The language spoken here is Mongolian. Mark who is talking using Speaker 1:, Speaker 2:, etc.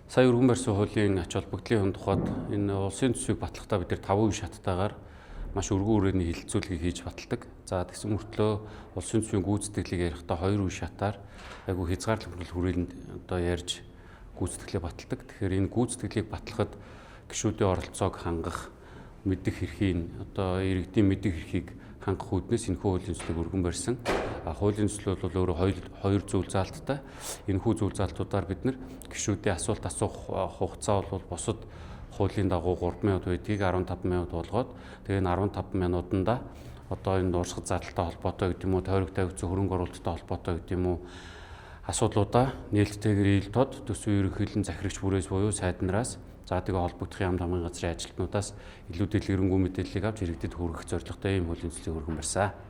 Speaker 1: Сая өргөн барьсан хуулийн ач холбогдлын тухайд энэ улсын төсвийг батлахдаа бид нар 5 үе шаттайгаар маш өргөн хүрээний хэлэлцүүлгийг хийж баталдаг. За тэгсэн мөртлөө улсын төсвийн гүйцэтгэлийг ярихдаа 2 үе шатаар айгүй хязгаарлалт хүрээнд одоо ярьж гүйцэтгэлээ баталдаг. Тэгэхээр энэ гүйцэтгэлийг батлахад гишүүдийн оролцоог хангах, мэдэх эрхийг, одоо иргэдийн мэдэх эрхийг хангах үүднээс энэхүү хуулийн төслийг өргөн барьсан. Хуулийн төсөл бол өөрөө хоёр зүйл заалттай. Энэхүү зүйл заалтуудаар бид нар гишүүдийн асуулт асуух хугацаа бол бусад хуулийн дагуу 3 минут байдгийг 15 минут болгоод, тэгээ энэ 15 минутанда одоо энэ уурсгал заалттай холбоотой гэдэг юм уу, тойрог тавигдсан хөрөнгө оруулалттай холбоотой гэдэг юм уу асуудлуудаа нээлттэйгээр ил тод төсвийн ерөнхийлөн захирагч бүрээс буюу сайд нараас, за тэгээ холбогдох яам тамгын газрын ажилтнуудаас илүү дэлгэрэнгүй мэдээллийг авч иргэдэд хүргэх зорилготой ийм хуулийн төслийг өргөн барьсан.